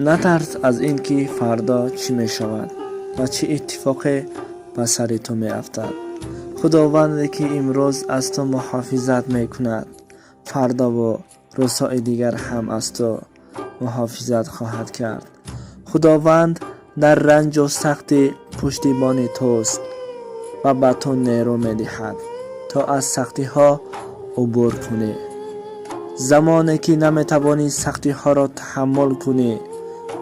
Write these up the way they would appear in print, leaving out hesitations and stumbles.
Натарс аз ин ки фардо чӣ мешавад ва чӣ иттифоқе ба сари ту меафтад. Худованде ки имрӯз аз ту муҳофизат мекунад, фардову рӯзҳои дигар ҳам аз ту муҳофизат хоҳад кард. Худованд дар ранҷу сахтӣ пуштибони туст ва ба ту нерӯ медиҳад, то аз сахтиҳо убур кунӣ. Замоне ки наметавонӣ сахтиҳоро таҳаммул кунӣ,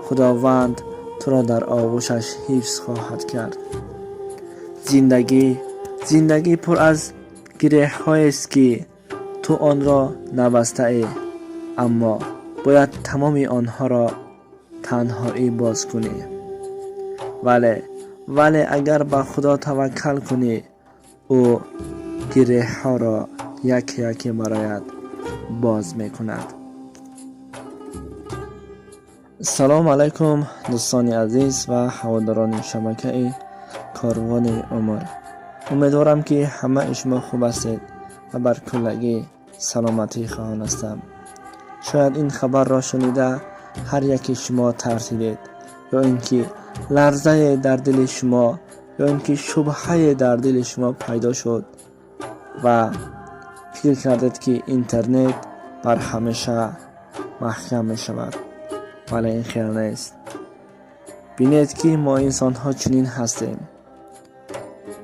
Худованд туро дар оғӯшаш ҳифз хоҳад кард. Зиндагӣ пур аз гиреҳҳоест, ки ту онро набастаӣ, аммо бояд тамоми онҳоро танҳоӣ боз кунӣ. Вале агар ба Худо таваккал кунӣ, ӯ гиреҳҳоро яке яке бароят боз мекунад. Салому алайкум, дӯстони азиз ва ҳаводорони шабакаи Корвони Умр. Умедворам, ки ҳамаи шумо хуб ҳастед ва бар куллагӣ саломатӣ хоҳон ҳастам. Шояд ин хабарро шунида ҳар яке шумо тарсидед, ё ин ки ларзае дар дили шумо, ё ин ки шубҳае дар дили шумо пайдо шуд ва фикр кардед, ки интернет бар ҳамеша маҳкам мешавад. Вале ин хел нест. Бинед, ки мо инсонҳо чунин ҳастем.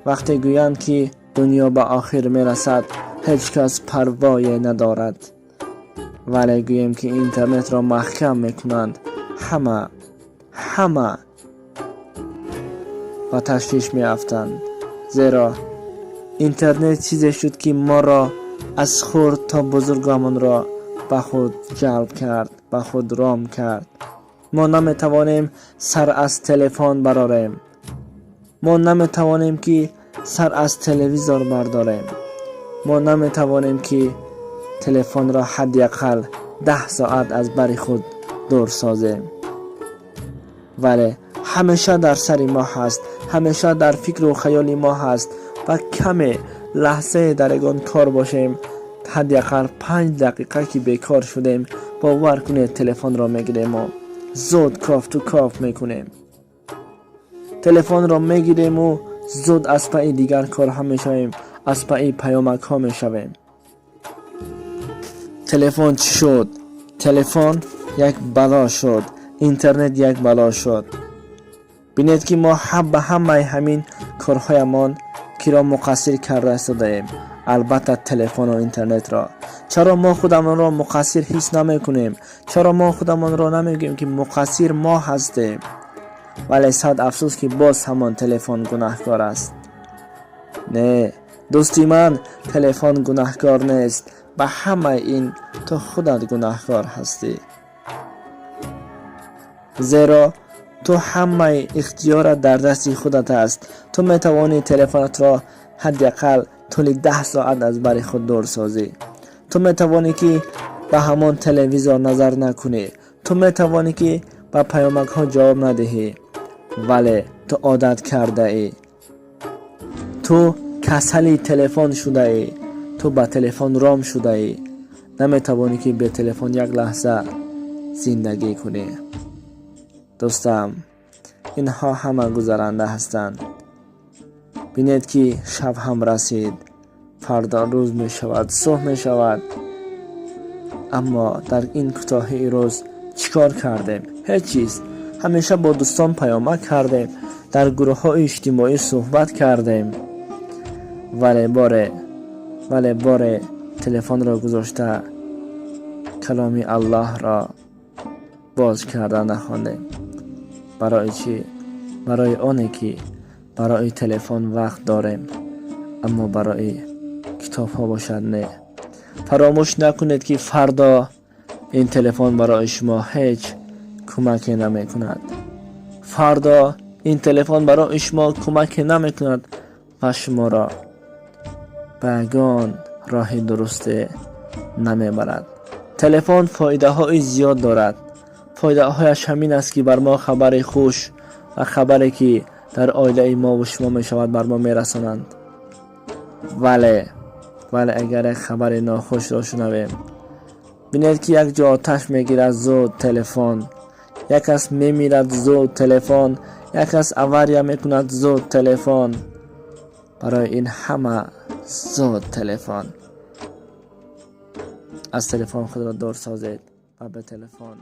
Вақте гӯянд, ки дунё ба охир мерасад, ҳеҷ кас парвое надорад. Вале гӯем, ки интернетро маҳкам мекунанд, ҳама ба ташвиш меафтанд, зеро интернет чизе шуд, ки моро аз хурд то бузургамонро ба худ ҷалб кард, ба худ ром кард. Мо наметавонем сар аз телефон барорем, мо наметавонем, ки сар аз телевизор бардорем, мо наметавонем, ки телефонро ҳадди ақал 10 соат аз бари худ дур созем. Вале ҳамеша дар сари мо ҳаст, ҳамеша дар фикру хаёли мо ҳаст ва каме лаҳзае дар ягон кор бошем, ҳадди ақал 5 дақиқа ки бекор шудем, бовар кунед, телефонро мегирему зуд кофту ков мекунем. Телефонро мегирему зуд аз паи дигар корҳо мешавем, аз паи паёмакҳо мешавем. Телефон чӣ шуд? Телефон як бало шуд, интернет як бало шуд. Бинед, ки мо ба ҳамаи ҳамин корҳоямон киро муқассир карда истодаем? Албатта, телефону интернетро. Чаро мо худамонро муқассир ҳис намекунем? Чаро мо худамонро намегӯем, ки муқассир мо ҳастем? Вале сад афсӯс, ки боз ҳамон телефон гунаҳкор аст. Не, дӯсти ман, телефон гунаҳкор нест. Ба ҳамаи ин ту худат гунаҳкор ҳастӣ, зеро ту ҳамаи ихтиёрат дар дасти худат аст. Ту метавонӣ телефонатро ҳадди ақал тӯли 10 соат аз бари худ дур созӣ. Ту метавонӣ, ки ба ҳамон телевизор назар накунӣ. Ту метавонӣ, ки ба паёмакҳо ҷавоб надиҳӣ. Вале ту одат кардаӣ, ту касали телефон шудаӣ, ту ба телефон ром шудаӣ. Наметавонӣ, ки бе телефон як лаҳза зиндагӣ кунӣ. Дӯстам, инҳо ҳама гузаранда ҳастанд. Бинед, ки шаб ҳам расид, фардо рӯз мешавад, субҳ мешавад. Аммо дар ин кӯтоҳии рӯз чӣ кор кардем? Ҳеҷ чиз. Ҳамеша бо дӯстон паёмак кардем, дар гурӯҳҳои иҷтимоӣ суҳбат кардем, вале боре телефонро гузошта, каломи Аллоҳро боз карда нахондем. Барои чӣ? Барои оне ки барои телефон вақт дорем, аммо барои китобҳо бошад, не. Фаромӯш накунед, ки фардо ин телефон барои шумо ҳеҷ кӯмаке намекунад. Фардо ин телефон барои шумо кӯмаке намекунад ва шуморо ба ягон роҳи дурусте намебарад. Телефон фоидаҳои зиёд дорад. Фоидаҳояш ҳамин аст, ки бар мо хабари хуш ва хабаре, ки дар оилаи мову шумо мешавад, бар мо мерасонанд. Вале агар як хабари нохушро шунавем, бинед, ки як ҷо оташ мегирад, зуд телефон. Як кас мемирад, зуд телефон, як кас авария мекунад, зуд телефон. Барои ин ҳама зуд телефон. Аз телефон худро дур созед ва ба телефон.